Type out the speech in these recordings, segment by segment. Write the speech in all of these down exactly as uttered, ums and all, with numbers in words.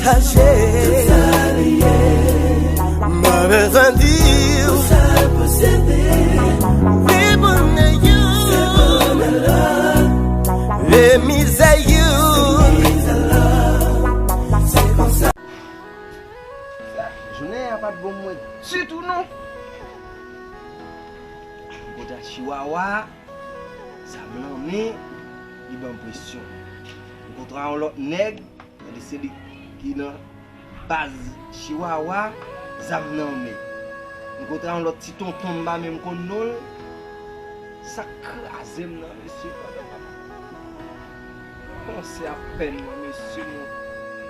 Kache. Mwen bezwen di w. Wi, pou mwen, you. Vle mizè, you. Jounen an pa t bon pou mwen ditou non. M konn ta chiwawa. Zam nan men, li ban m presyon. M kontre yon lòt nèg, tande se li ki nan baz chiwawa, zam nan men. M kontre yon lòt ti tonton m pa menm konn non l. Sa k kraze m nan, mesye, pandan m ap panse apèn mwen, mesye, mwen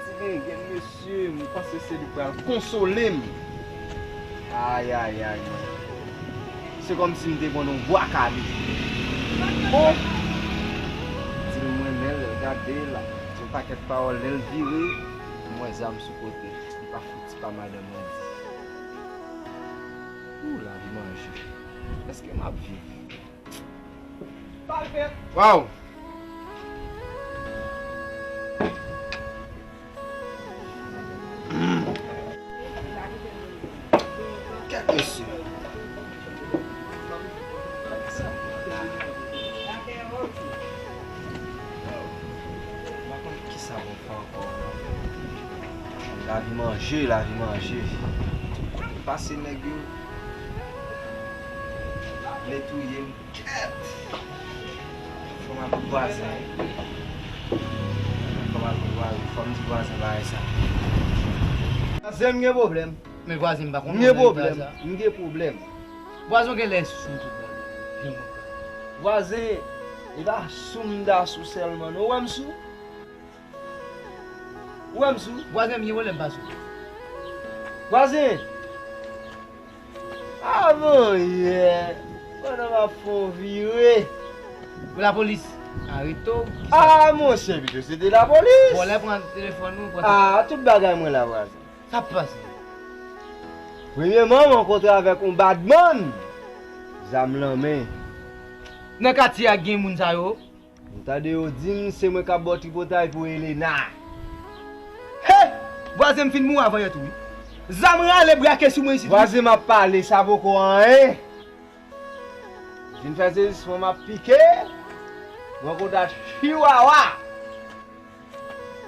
ti gengen, mesye. Mesye, m panse se li k pral konsole m. Ayayay, mwen. Se kòmsi m te pran yon bwa kale. O! Di l mwen renmen l, gade l, di yon pakèt pawòl, lè l vire, m wè zam sou kote. Li pa fouti pa madanm mwen di. Ou, lavi manje. Èske m ap viv? Waw! Kèt mesye. M pa konn kisa pou m fè ankò. Lavi manje, lavi manje. Pase nèg yo vle touye m. Kèt! Fò m al kot vwazen. Fò m al kot vwazen. Fò m di vwazen bagay sa. Vwazen, m gen pwoblèm. Men vwazen, m pa konn. M gen pwoblèm. M gen pwoblèm. Vwazen, w genlè sou tou. Vwazen, e pa sou m ta sou sèlman non. Ou wè m sou? Ou wè m sou? Vwazen, m gen pwoblèm, pa sou. Vwazen! Avan yè, pandan m ap fè yon vire. Pou lapolis arete w? A, monchè, pito se te lapolis. Vòlè pran telefòn ou, pran... A, tout bagay mwen la, vwazen. Sa k pase? Premyèman, m rankontre avèk yon badman. Zam nan men. Nan katye a gen moun sa yo? M tande yo di m se mwen k ap ba w tripotay pou Elena. He! Vwazen, m fin mouri avan yè tou wi. Zam rale brake sou mwen isit wi. Vwazen, m ap pale, sa poko anyen. Vin fè sezisman, m ap pike. Mwen konn dat chiwawa.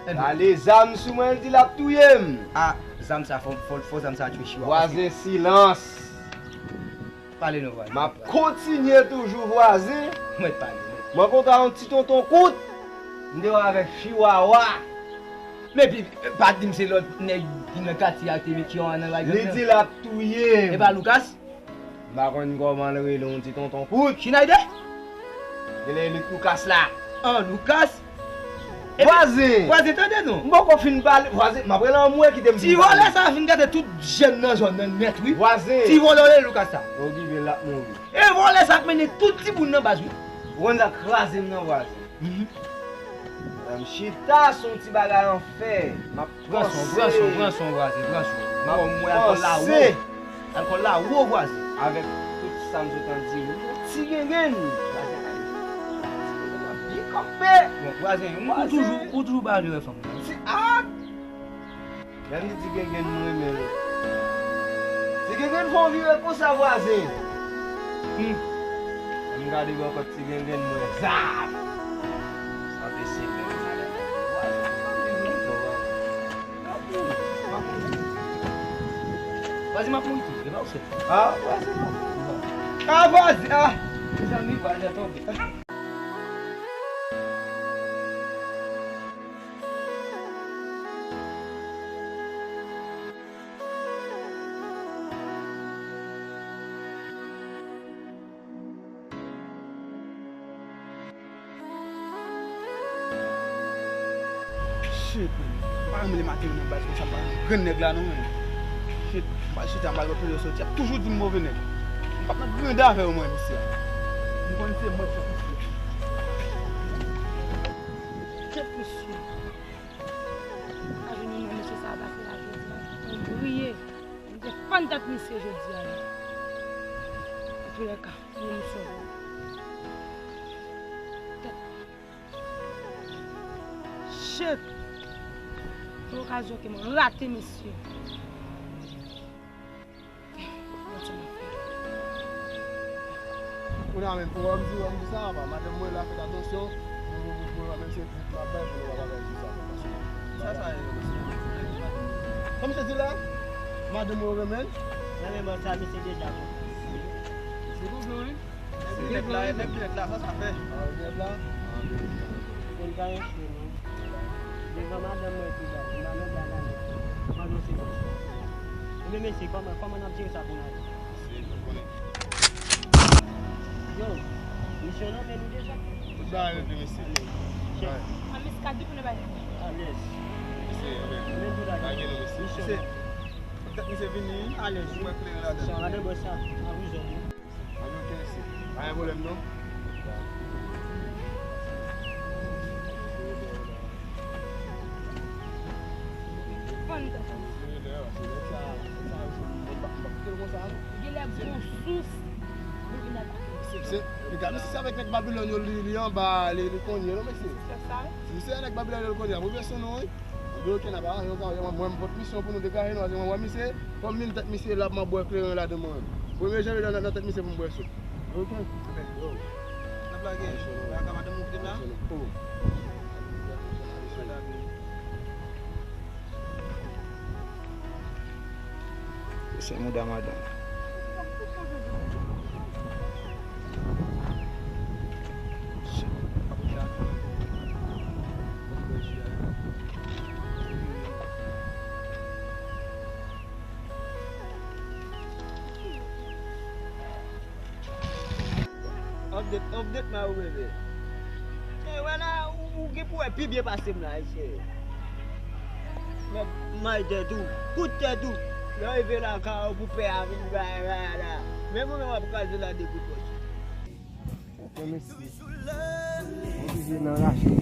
Rale zam sou mwen, l di l ap touye m. A, zam sa, fò, fò, fò zam sa tchwe chiwawa. Vwazen, silans. Pale non, vwazen. M ap kontinye toujou, vwazen. Mwen pale non. Mwen kontre yon ti tonton kout. M te wè avèk chiwawa. Men epi, pa di m se lòt nèg ki nan katye a ki te met yon an nan bagay nan. Li di l ap touye m. E pa Loukas? M pa konn kòman l rele, yon ti tonton kout. Chinayde? Genlè e Lik Loukas la. An, Loukas? Vwazen! Vwazen, tande non. M poko fin pale. Vwazen, m ap rele anmwe kite m fin pale. Ti vòlè sa fin gate tout jèn nan zòn nan nèt wi. Vwazen! Ti vòlè w rele Loukas sa. Okipe l, l ap mouri. E vòlè sa k mennen tout timoun nan baz wi. Ou konn sa k kraze m nan, vwazen? Mhm. Lè m chita sou yon ti bagay anfè, m ap panse. Pran son, pran son, pran son, vwazen, pran son. M ap panse. Alkòl la wo, vwazen. Avèk tout sa m sot ap di, yon ti gengenn. Vwazen, ti gengenn ap byen kanpe. Bon, vwazen, ou toujou, ou toujou pa vle wè fanm nan. Ti ak. Lè m di ti gengenn m renmen l. Ti gengenn fè yon vire konsa, vwazen. Hmm. Lè m gade bò kot ti gengenn m wè zam. Sa te se menm madanm nan. Vwazen, m ap mouri tou, vwazen. M ap mouri, m ap mouri. Vwazen, m ap mouri tou, e pa ou sèl. A, vwazen, m ap mouri. A, vwazen, a! Mezanmi, vwazen tonbe. Shit, man. M pa renmen lè maten yo nan baz konsa, m pa renmen grenn nèg la non, man. Shit, m pral chita, m pral wè kote yo soti. Y ap toujou di m move nèg. M p ap nan grenn afè yo, mwen, mesye. M konn se mwen k fè konfyans. Kèt, mesye. Pa vin nan mesye sa a pase la jodi a. Mwen griye. Mwen defann tèt misye jodi a la. Antoulèka, mwen misye. Tèt. Shit! Yon okazyon ke mwen rate, mesye. Yon ti nèg. Kounye a menm, pou wè m di, wè m di sa, apa, madanm mwen la, fèt atansyon, pou, pou, pou, pou, menm si e trip m ap bay, pou nou pa bagay di sa. Sa, sa ye, mesye. Kòm misye di la, madanm mwen renmen l. Renmen bòs sa, misye deja konn. Se konplo, wi. Nèg binèt la, nèg binèt la, sa, sa fè. Ah, binèt la? Ah, binèt la. Konn pa yon cho, non. Devan madanm mwen tou la, m pa nan bagay la. Pandan se konsa. Ebyen, mesye, kòman, kòman n ap jere sa pou n ale? Mesye, nou konnen. Yo, misyon nan men nou deja. Tout bagay rete, mesye. Chèf. An miskad tou pou nou bay. Alèz. Mesye, anben. Men tou la. Lage nou, mesye. Misyon nan. Mesye, tèt misye vini. Alèz. Ou wè kleren ladan. Sa, ladan bòs sa. A, wi, zòn, wi. Anben, ok, mesye. Pa gen pwoblèm, non. Fann tèt ou. Gen lè bon sous. Se, se, mesye, se avèk nèg Babilòn yo, li, li anba, li, li konye, non, mesye. Se sa. Si se nèg Babilòn yo, li konye, move sou nou, wi. Ebyen, ok, n ap aranje yon travay. Mwen, mwen, m pot misyon pou nou degaje nou, paske mwen wè misye, fò m vin tèt misye la, m ap bwè kleren ladan mwen. Premye jan li nan, nan tèt misye pou m bwè sou. Ok. Yo. N ap lage. Lage madanm ou kite m la. Oh. Se mouda madanm. Update, update my baby. E wè la, ou, ou gen pou wè pi byen pase m la, mesye. Mèt may tèt ou, kout tèt ou. Lè w rive lakay ou pou pè a vin bay, bay la. Menm ou menm w ap kraze la de kout pòch. Ok, mesye. Oblije nan rache.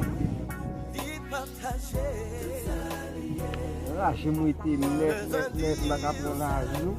Raje m rete nèt, nèt, nèt, m pa ka pran lari non.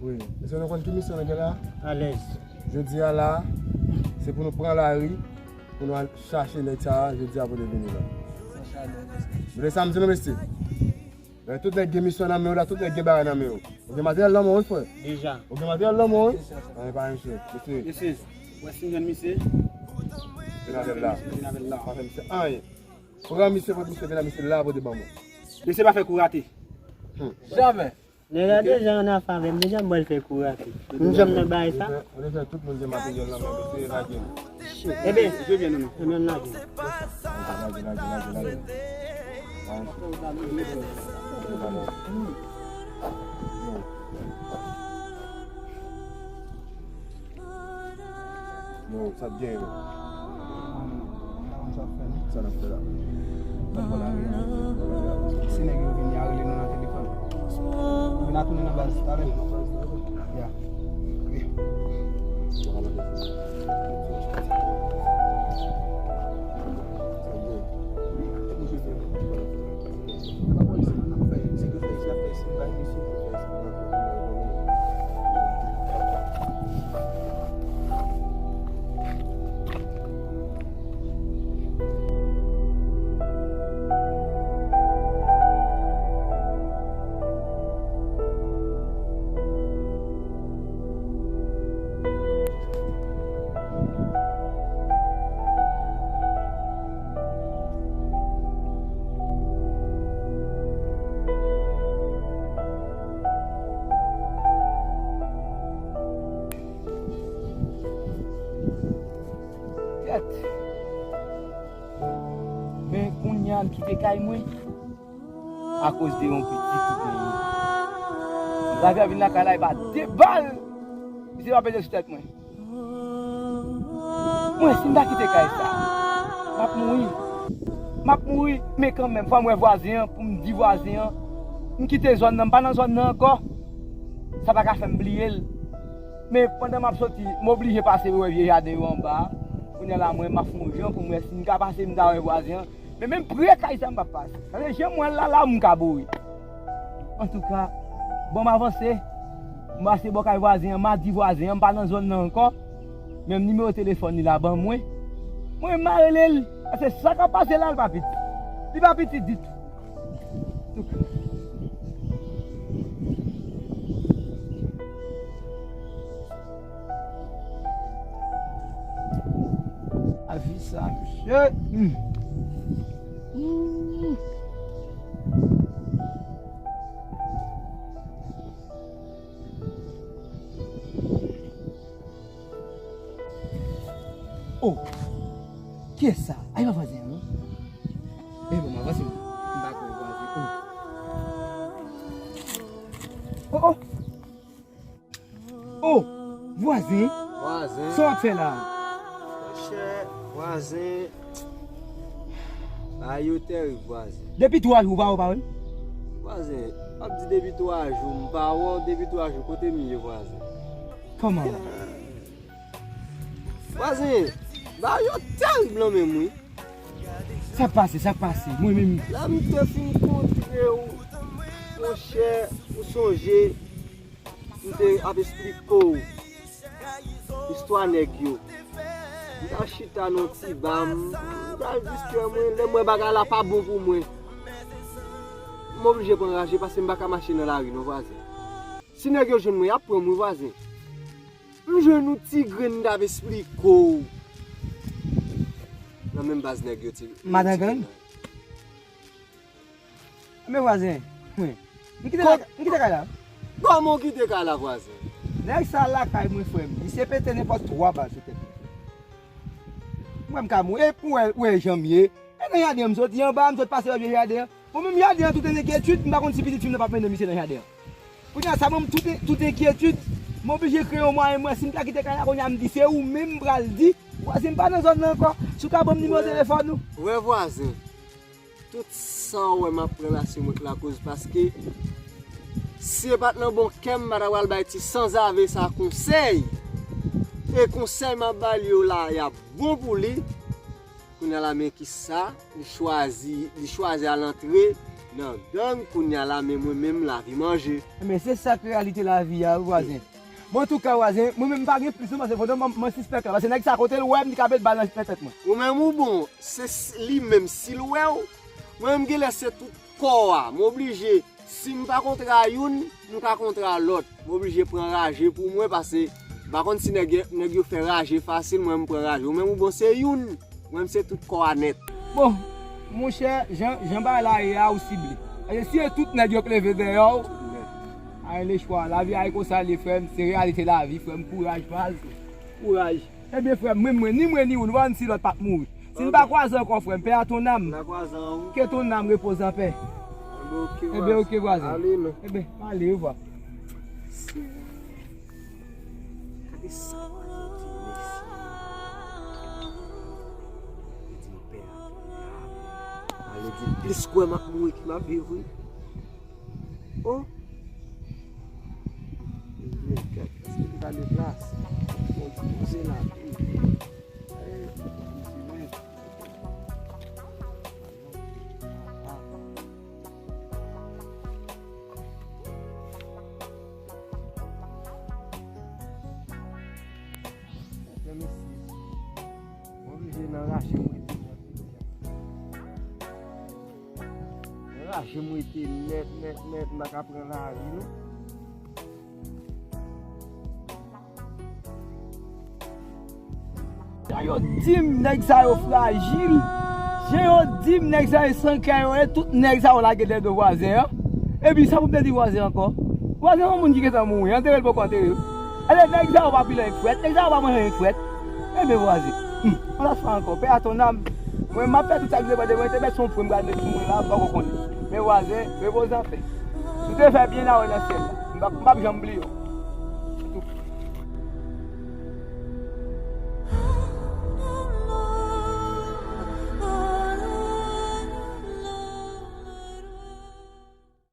Wi. Mesye, nou konn ki misyon nou gen la? Alèz. Jodi a la, se pou nou pran lari, pou nou al chache nèg sa a, jodi a pou nou vini la. Sa chalè, mesye. Vle sa m di nou, mesye? Lè tout nèg gen misyon nan men yo la, tout nèg gen bagay nan men yo. Ou gen materyèl nan men w, wi, frè. Deja. Ou gen materyèl nan men w, wi. Deja, sa. Anyen pa anyen, mesye. Mesye. Mesye, wè si m jwenn misye. Vin avè l la. Vin avè l la. Pa fè misye anyen. Pran misye, pot misye, vin a misye la, pote ban mwen. Mesye pa fè kou rate. Hmm. Jamè. Nèg la deja an afè avè m, deja m pral fè kou rate. M janm nan bagay sa. Ou deja tout moun gen materyèl nan men, mesye, lage l. Shit. Ebyen, jwe byen, non, non. Ebyen, lage. Lage, lage, lage, lage. Yo, sa t gen yo? Sa n ap fè la? Sa n ap fè la? Sa n ap fè la? Si nèg yo vini a rele nou nan telefòn. Vin a tounen nan baz talè. Ya. Ok. Kèt. Men kounye a m kite kay mwen. Akoz de yon pitit ou genyen. Javè vin lakay la, e pa de bal misye pa pete sou tèt mwen. Mwen, si m ta kite kay sa, m ap mouri. M ap mouri, men kanmenm, fò m wè vwazen an, pou m di vwazen an, m kite zòn nan, m pa nan zòn nan ankò. Sa pa ka fè m bliye l. Men pandan m ap soti, m oblije pase wè vye jaden yo anba a. Kounye a la, mwen, m ap fè yon jan pou m wè si m ka pase, m ta wè vwazen an. Men menm pre kay sa, m p ap pase. Paske jan m wè l la, la, m ka boure. Antouka, bon, m avanse. M pase bò kay vwazen an, m a di vwazen an, m pa nan zòn nan ankò. Menm nimewo telefòn li la ban mwen. Mwen, m a rele l. Paske sa k ap pase la, l pa piti. Li pa piti ditou. Lavi sa, mesye. Hmm. Hmm. Oh! Kiyès sa? Ay, pa vwazen an, non? E bon, m avanse, m pa kwè vwazen. Oh! Oh, oh! Oh! Vwazen? Vwazen. Sa w ap fè la? Monchè, vwazen. Bagay yo tèrib, vwazen. Depi twa jou, ou pa wè parèl? Vwazen, w ap di depi twa jou, m pa wè w, depi twa jou, kote m ye, vwazen? Kòman la? Vwazen, bagay yo tèrib nan men m, wi. Sa k pase, sa k pase, mwen menm. Lè m te fin kontre w, monchè, ou sonje, m te ap esplike w istwa nèg yo. M t ap chita nan ti ba m, m t ap distrè mwen, lè m wè bagay la pa bon pou mwen. M oblije pran raje paske m pa ka mache nan lari non, vwazen. Si nèg yo jwenn mwen, y ap pran m, wi, vwazen. M jwenn yon ti grenn, m t ap esplike w. Nan menm baz nèg yo ti. Madan gang? Men vwazen, mwen. M kite kay la. Kòman w kite kay la, vwazen? Nèg sa lakay mwen, frè m. Misye pete nenpòt twa bal sou tèt mwen. Mwen, m ka mouri. E pou wè, wè jan m ye. E nan jaden an m soti anba, m sot pase wè vye jaden an. Bon, menm jaden an tout enkyetid, m pa konn si pitit fi m nan p ap mennen misye nan jaden an. Kounye a, sa ban m tout, tout enkyetid, m oblije kreye yon mwayen, m wè si m ta kite kay la, kounye a, m di, se ou menm m pral di, vwazen m pa nan zòn nan ankò, si w ka ban m nimewo telefòn ou. Wè vwazen, tout sa w wè m ap pran la, se mwen k lakoz, paske si se pa t nan bon kè m, m pa ta pral bay ti sanzave sa konsèy. E konsèy m ap ba l yo la, y ap bon pou li. Kounye a la, men kisa, li chwazi, li chwazi al antre nan gang, kounye a la, men mwen menm, lavi manje. Men se sa k reyalite lavi a, wi, vwazen. Bon, antouka, vwazen, mwen menm, m pa gen plis non, paske pandan m, mwen sispèk la, paske nèg sa kote l wè m, li ka met bal nan tèt mwen. Ou menm ou bon, se s-, li menm, si l wè w, mwen menm, genlè se tout kò a, m oblije. Si m pa kontre a youn, m ka kontre a lòt. M oblije pran raje pou mwen, paske m pa konn si nèg, nèg yo fè raje fasil, mwen m pran raje. Ou menm ou bon se youn, mwen m se tout kò a nèt. Bon, monchè, jan, jan bagay la ye a, ou sible. Paske si e tout nèg yo k leve dèyè w, ay lechwa, lavi a e konsa l ye, frè m, se reyalite lavi, frè m, kouraj, baz, kouraj. Ebyen, frè m, mwen, mwen, ni mwen, ni ou, nou pa konn si lòt p ap mouri. Si n pa kwaze ankò, frè m, paix à ton âme. N a kwaze an ou. Que ton âme repose en paix. Ebyen, ok, vwazen. Ebyen, ok, vwazen. Ale, non. Ebyen, ale, orevwa. Gade sa, mesye. Li di m paix à ton âme. Ale di m plis kwè m ap mouri ki m ap viv, wi. Oh! Mwen gad, èske m ka deplase? Bon, poze la. Ey, mwen. Mwen oblije nan raje m rete nèt. Raje m rete nèt, nèt, nèt, m pa ka pran lari, non. Jan yo di m, nèg sa yo frajil. Jan yo di m, nèg sa yo san kè yo ye, tout nèg sa yo lage dèyè do vwazen an. Epi sa pou m te di vwazen ankò? Vwazen an, yon moun ki gentan mouri, antere l poko antere l. Ebyen, nèg sa yo pa pile anyen k frèt, nèg sa yo pa manje anyen k frèt. Ebyen, vwazen, hmm, yon lòt fwa ankò, paix à ton âme. Mwen, m ap fè tout sa k depann de mwen, te mèt se yon pwen m pral met sou mwen la, m poko konnen. Men vwazen, repoze an pè. Si w te fè byen, n a wè nan syèl la. M p ap, m p ap janm bliye w.